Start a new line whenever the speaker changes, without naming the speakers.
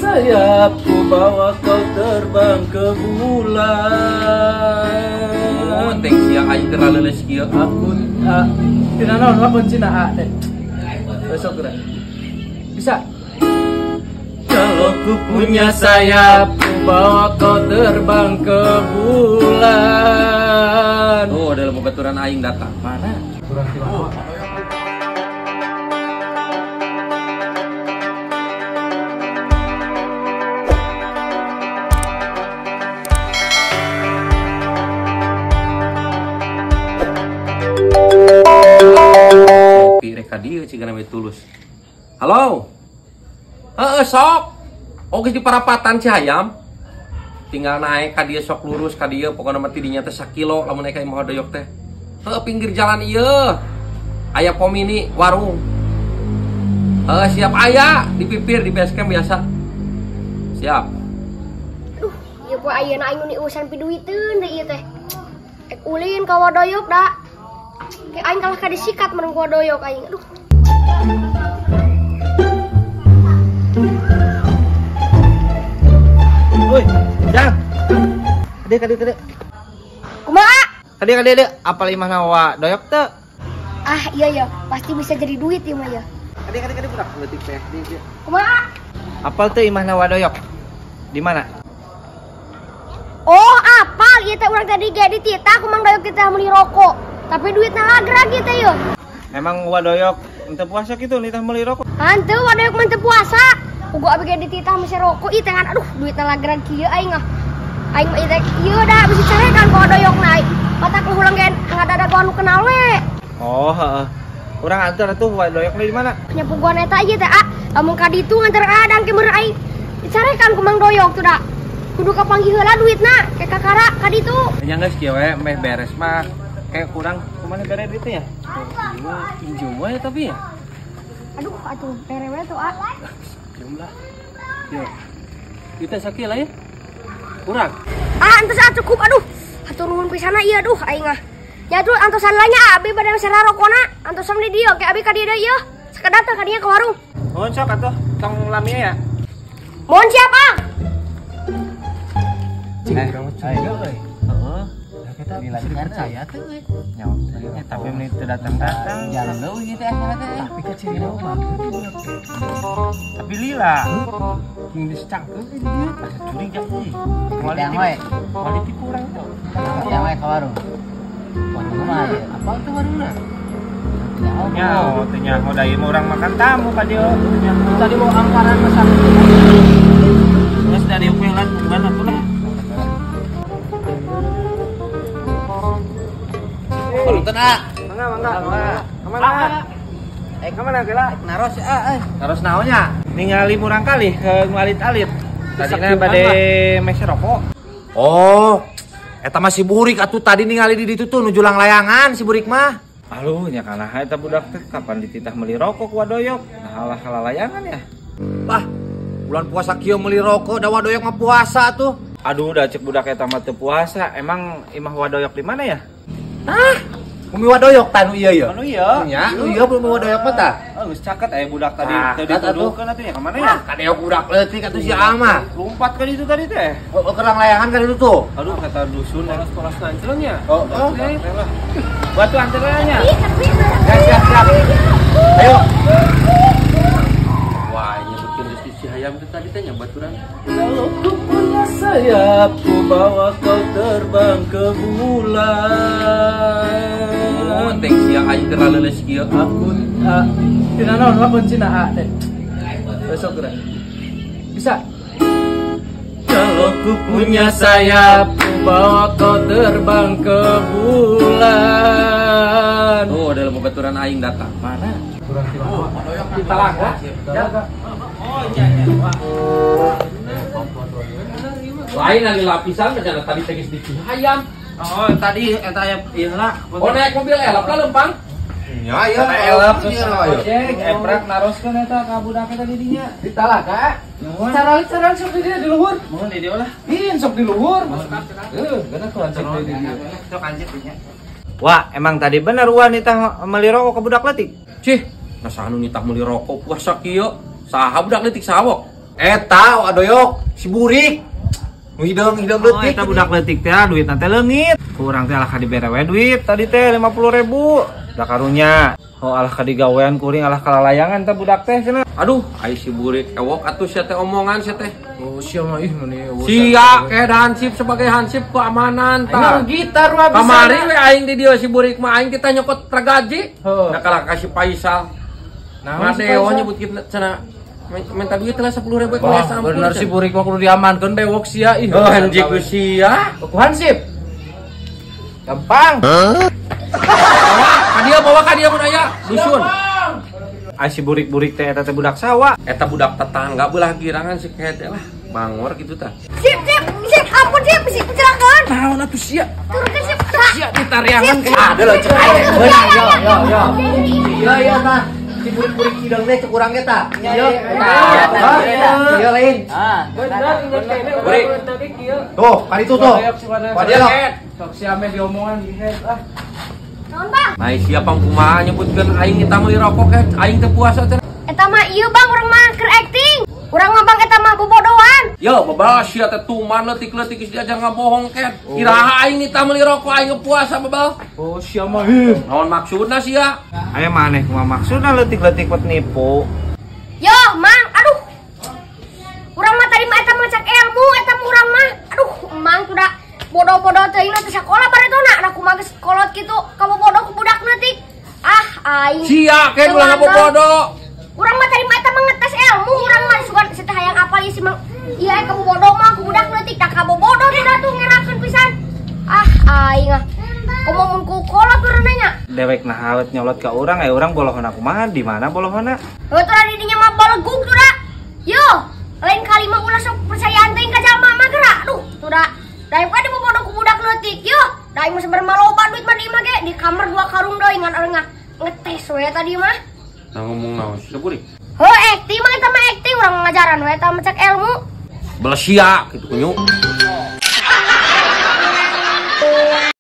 sayap, ku bawa kau terbang ke bulan.
Oh, teh sia aing teh raleuleus kieu.
Aku tina naon lah kuncina A teh. Besok geura. Bisa. Kalau ku punya sayap, ku bawa kau terbang ke bulan.
Oh, ada babaturan aing datang.
Mana? Kurang tiwa.
Kopi rek ka dieu cigana we tulus. Halo. Heeh, sok. Oke di parapatan Cihayam. Tinggal naik ka dieu sok lurus ka dieu pokona mah ti dinya teh sakilo lamun naik ka imah doyok teh. Heeh, pinggir jalan ieu. Aya pom mini warung. Heeh, siap aya di pipir di base camp biasa. Siap.
Duh, ieu poe ayeuna aing nu urusan piduiteun deui ieu teh. Ek ulin ka Wadoyok da. Kayak aing kalah ka disikat meureun ku Wadoyok aing. Aduh.
Woi, Jang. Kade kade kade.
Kumaha?
Kade kade kade, apal imahna wa doyok teu?
Ah, iya ya, pasti bisa jadi duit ieu mah ya.
Kade kade kade budak leutik teh di.
Kumaha?
Apal teu imahna wa doyok? Di mana?
Oh, apal ieu teh urang tadi ge dititah ku Mang Doyok kita meuli rokok. Tapi duitna lagrag ieu teh yeuh.
Emang wa doyok henteu puasa kitu nitah meuli rokok?
Henteu, wa doyok mah henteu puasa. Ugo abi ge dititah meuli rokok ieu teh ngan aduh duitna lagrag kieu aing ah. Aing mah ieu teh ieu da bisi carekan ku wa doyok na aing. Matak ulang ge ngadadagoan nu kenal we.
Oh, heeh. Urang antar atuh wa doyok di mana?
Nya puguan eta ieu teh ah. Lamun ka ditu nganter adang ke meureun aing. Dicarekan ku Mang Doyok tuh da. Kudu kapanggih heula duitna ke kakara ka ditu.
Nya geus kieu we meh beres mah kayak kurang kumaha bere duitnya ya?
Pinjam we tapi ya.
Aduh atuh bere we tuh ah.
Jumlah. Yo. Kita sakit lah ya. Kurang.
Ah, entos ah cukup aduh. Hatur nuhun pisan ieu aduh aing ah. Nya tuh antosan lah nya abi bade meser rokona, antosan di dieu ke abi ka dieu deui ieu. Sakedap tah ka dieu ke warung.
Mohon sok atuh tong lamia ya.
Mohon siap ah.
Cing urang mah curiga euy.
Heeh.
Kita bisa dipercaya teh euy.
Nyawa tapi mun teu datang-datang
jalan leuwih teh akhirna teh.
Tapi ka cirina mah
tapi lila.
Jeung geus cangkeun di dieu.
Asa curiga euy.
Yang we.
Quality kurang tuh.
Yang we ka warung. Warung mah ieu.
Apal teh warungna?
Nyaho teh nyaho da ieu mah urang makan tamu ka dieu.
Tadi mau angkaran masak.
Geus dari upeh lah bukan atuh lah.
Punten ah.
Mangga mangga. Kemana? Kemana geula?
Naros ah euy.
Naros naonnya? Ningali murang kali ke alit-alit. Tadina bade meser rokok.
Oh, eta mah si Burik atuh tadi ningali di ditu tuh nuju layangan si Burik mah.
Aduh, nya kana eta budak teh kapan dititah meuli rokok ku Wadoyok. Nah halah kalalayangan ya.
Bah, bulan puasa kieu meuli rokok da Wadoyok mah puasa tuh.
Aduh, da cek budak eta mah teu puasa. Emang imah Wadoyok di mana ya?
Hah? Bumi Wadoyok tah nu ieu ye?
Anu ieu.
Nya, nu ieu bumi Wadoyok mah tah.
Oh, geus caket aya budak tadi teu dituduhkeun atuh nya ka mana ya?
Kadeok budak leutik atuh si Ama.
Lompat ka ditu tadi teh.
Oh, kerang layangan ka ditu tuh.
Aduh, kata dusun
polos-polos ngancleng nya.
Oh, oh.
Batu anteranya.
Ya, siap, siap. Ayo.
Wah, nyebutkeun geus di Cihayam teh tadi teh nya baturan.
Kalau ku punya sayap, ku bawa kau terbang ke bulan.
Oh, teh sia aing teh raleuleus kieu.
Aku tina naon lah kuncina A teh. Besok geura. Bisa. Kalau ku punya sayap, ku bawa kau terbang ke bulan.
Oh, ada babaturan aing datang.
Mana? Kurang tiwa. Kita laga.
Oh, iya iya.
Lain ari lapisan rencana tadi teh geus di Cihayam.
Oh, tadi eta aya ieu lah.
Oh, naik mobil elap lah lempang.
Ya, iya,
elap
terus
ojek, eprak naroskeun eta ka budak eta di dinya.
Ditalah ka. Cara-cara sok di dieu di luhur.
Mohon di dieu lah.
Ih, sok di luhur. Heuh, geuna ku anjing di dieu.
Sok anjing dinya. Wah, emang tadi bener Wan nitah meuli rokok ke budak leutik.
Cih, nah saha nu nitah meuli rokok puasa kieu? Saha budak leutik sawok?
Eta adoyok si burik. Nu hideung-hideung leutik.
Oh, eta budak leutik teh duitna teh leungit. Ku urang teh alah ka dibere we duit tadi teh 50.000. Da karunya. Oh alah ka digawean kuring alah kalalayangan teh budak teh cenah.
Aduh, ai si burik ewok atuh sia teh omongan sia teh.
Oh sia mah ih meni.
Sia ke hansip sebagai hansip keamanan tah.
Gitar mah bisa.
Kamari we aing di dieu si burik mah aing kita nyokot tragaji. Nah kalah ka si Faisal. Nah, si nyebut kita cenah minta duit lah 10.000 ku sampun.
Bener si burik mah kudu diamankeun bewok sia ih.
Oh anjing ku sia.
Ku hansip. Gampang.
Bawa ka dieu, bawa ka dieu mun aya dusun.
Ai si burik-burik teh eta teh budak sawah.
Eta budak tetangga beulah girangan si kehe teh lah. Bangor gitu tah.
Sip sip, sip ampun sip, sip cerakeun.
Naon atuh sia?
Turunkeun sip.
Sia ditariangan
ke.
Ada lho cek aing. Beunang yo yo yo. Yo yo tah. Si burik-burik hideung teh cek urang ge tah. Yo. Yo lain.
Ah,
burik.
Tuh, kan itu tuh.
Padahal
sok si ame diomongan gini ah.
Naon Bang?
Nah, siapa kumaha nyebutkeun aing kita meuli rokok ke aing teu puasa teh.
Eta mah ieu Bang urang mah keur acting. Urang mah Bang eta mah bobodohan.
Yo, babal sia teh tuman leutik-leutik geus diajar ngabohong ket. Iraha aing nita meuli rokok aing puasa babal.
Oh, sia mah heuh.
Naon maksudna sia?
Aya maneh kumaha maksudna leutik-leutik buat nipu.
Yo, Mang, aduh. Urang mah tadi mah eta mah cak ilmu eta mah urang mah. Aduh, Mang kuda bodoh-bodoh teuing teh sakola baretona nah kumaha geus kolot kitu kabobodoh ku budak leutik. Ah, aing.
Sia ke ulah ngabobodo.
Urang mah tadi mah eta mah ngetes ilmu urang mah sugan si teh hayang apal ieu si Mang. Ieu aya kabobodo mah ku budak leutik tah kabobodo teh atuh ngerakeun pisan. Ah, aing ah. Komo mun ku kolot urang nya.
Dewek nah awet nyolot ka urang aya urang bolohona kumaha di mana bolohona?
Heuh tuh di dinya mah balegug tuh da. Yo, lain kali mah ulah sok percayaan teuing ka jalma mah geura. Aduh, tuh da. Da aing mah bodoh ku budak leutik yo. Da aing mah sebenarnya mah loba duit mah di imah ge di kamar 2 karung deui ngan urang ngetes we tadi mah.
Nah ngomong naon sih burik?
Heuh acting mah eta mah acting urang ngajaran we eta mah cek ilmu.
Belah sia kitu kunyu.